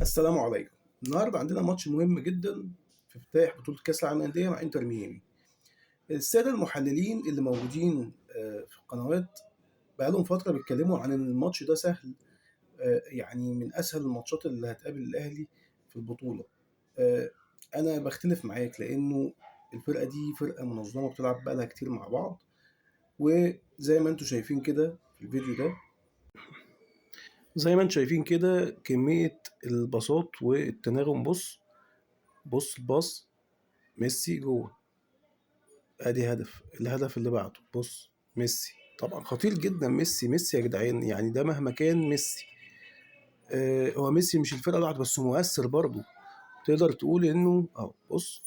السلام عليكم. النهارده عندنا ماتش مهم جدا في افتتاح بطولة كأس العالم للأندية مع انتر ميامي. السادة المحللين اللي موجودين في القنوات بقالهم فترة بيتكلموا عن ان الماتش ده سهل، يعني من اسهل الماتشات اللي هتقابل الاهلي في البطولة. انا بختلف معاك، لانه الفرقة دي فرقة منظمة بتلعب بقالها كتير مع بعض، وزي ما انتم شايفين كده في الفيديو ده، زي ما انتم شايفين كده كمية الباصات والتناغم. بص بص الباص ميسي جوه، ادي هدف. الهدف اللي بعده بص ميسي، طبعا خطير جدا ميسي. ميسي يا جدعان، يعني ده مهما كان ميسي، هو ميسي مش الفرقة لوحده بس مؤثر برضه، تقدر تقول انه اهو بص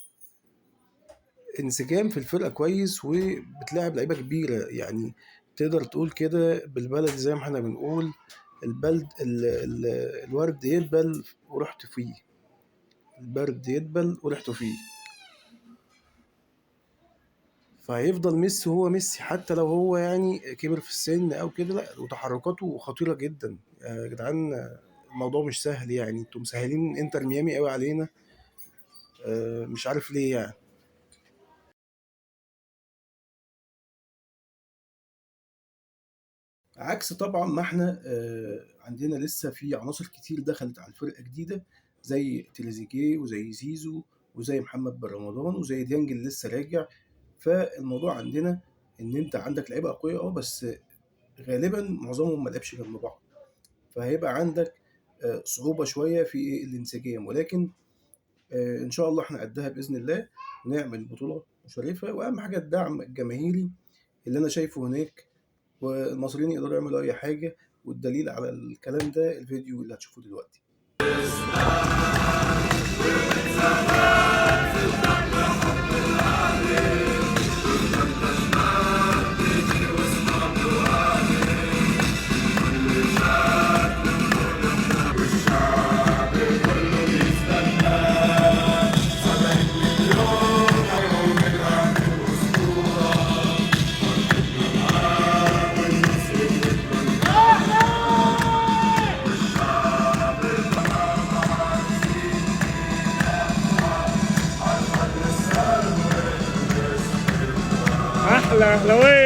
انسجام في الفرقة كويس، وبتلاعب لعيبة كبيرة، يعني تقدر تقول كده بالبلد زي ما احنا بنقول البلد ال الورد يدبل ورحت فيه، البرد يدبل ورحت فيه. فهيفضل ميسي هو ميسي حتى لو هو يعني كبر في السن او كده، لا وتحركاته خطيرة جدا يا جدعان. الموضوع مش سهل، يعني انتوا مسهلين انتر ميامي قوي علينا، مش عارف ليه يعني. عكس طبعا ما احنا عندنا لسه في عناصر كتير دخلت على الفرقة جديدة، زي تريزيجيه وزي زيزو وزي محمد بن رمضان وزي ديانج اللي لسه راجع. فالموضوع عندنا ان انت عندك لعيبة اقوياء، بس غالبا معظمهم ما لعبش جنب بعض، فهيبقى عندك صعوبة شوية في الانسجام، ولكن ان شاء الله احنا قدها باذن الله، ونعمل بطوله مشرفة. واهم حاجة الدعم الجماهيري اللي انا شايفه هناك، والمصريين يقدروا يعملوا اي حاجة، والدليل على الكلام ده الفيديو اللي هتشوفوه دلوقتي. احلى اهلاويه.